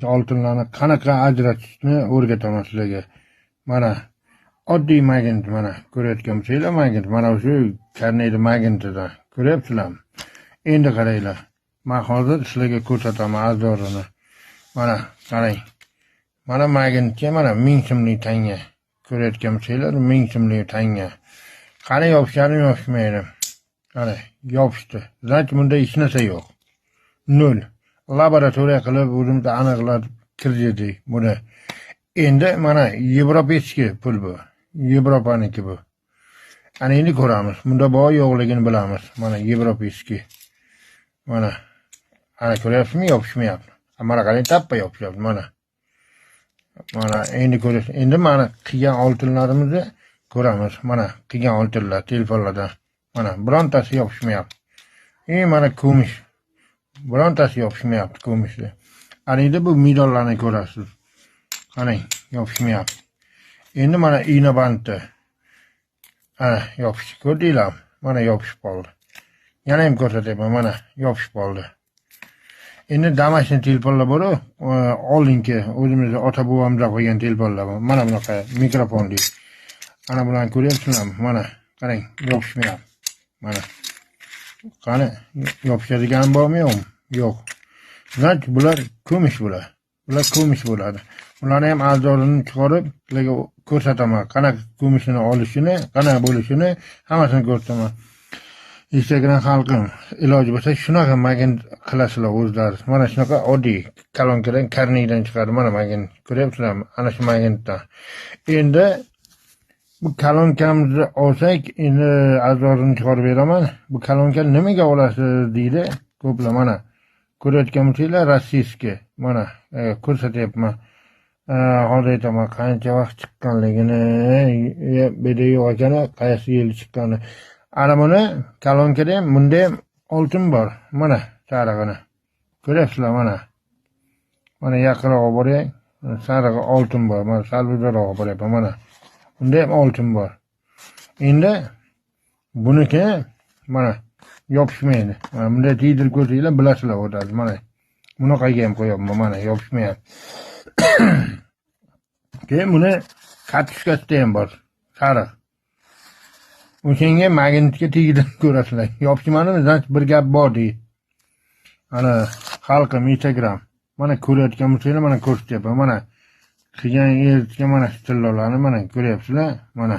Oltinlarni qanaqa ajratishni o'rgataman sizlarga. Mana oddiy magnit, mana ko'rayotgan bo'lsanglar magnit, mana shu karneyli magnitidan ko'ryapsizlarmi? Endi qaranglar. Men hozir sizlarga ko'rsataman azorini. Mana qarang. Mana magnitga mana 1000 so'mlik tanga. Ko'rayotgan bo'lsanglar 1000 so'mlik tanga. Qani yopishganmi, yopishmaydi. Qani yopishdi. Значит, bunda hech narsa yo'q. Nol. Laboratoriya qilib o'zimiz aniqlab kirdik buni. Endi mana европейский pul bu. Yevropaniki bu. Ana endi ko'ramiz. Bunda bor yo'qligini bilamiz. Mana европейский. Mana. Ana ko'ryapsizmi? Yopishmayapti. Mana qarang, tappa yopishyapti mana. Mana endi ko'rasiz. Endi mana qilgan oltinlarimizni ko'ramiz. Mana qilgan oltinlar telefonlardan. Mana birontasi yopishmayapti. Mana kumush. Birontasi yopishmayapti kumushni. Ana endi bu medallarni ko'rasiz. Qarang, yopishmayapti. Endi mana igna banti. Ana yopishdi, ko'rdinglarmi? Mana yopishib qoldi. Yana ham ko'rsatyapman, mana yopishib qoldi. Endi домашний telefonlar bor-u, oldingi o'zimizni ota bobomizdan qolgan telefonlar bor. Mana bunaqa mikrofonli. Ana bularni ko'ryapsizlarmi? Mana qarang, yopishmayapti. Mana. Qani yopishadigan bormi, yo'qmi? Yo'q. Значит, bular kumush bular. Bular kumush bo'ladi. Ularni ham azorini chiqarib sizlarga ko'rsataman. Qanaqa kumushini olishini, qanaqa bo'lishini hammasini ko'rsataman. Instagram xalqim, iloji bo'lsa shunaqa magnit qilasizlar o'zlaringiz. Mana shunaqa oddiy kolonkadan, karneydan chiqadi. Mana magnit. Ko'ryapsizlarmi? Ana shu magnitdan. Endi bu kolonkamizni olsak, endi azorini chiqarib beraman. Bu kolonkani nimaga olasiz deydi ko'plar. Mana ko'rayotgan bo'lsanglar, российский. Mana ko'rsatyapman. Hozir aytaman qancha vaqt chiqqanligini, bu yerda yo'q ekan, qaysi yil chiqqani. Ana buni kolonkada ham, bunda ham oltin bor. Mana sarig'ini. Ko'ryapsizlar mana. Mana yaqinroq olib boray. Sarig'i oltin bor. Mana sal uzoqroq olib boryapman mana. Bunda ham oltin bor. Endi buniki mana yopishmaydi. Mana bunday tegdirib ko'rsanglar bilasizlar o'tadi. Mana bunaqaga ham qo'yapman, mana yopishmayapti. Keyin buni katushkasida ham bor. Sariq. O'shanga magnitga tegdirib ko'rasizlar. Yopishmadimi, значит bir gap bor deydi. Ana xalqim Instagram. Mana ko'rayotgan bo'lsanglar, mana ko'rsatyapman. Mana qilgan eritgan mana shu tillolarni mana ko'ryapsizlar. Mana.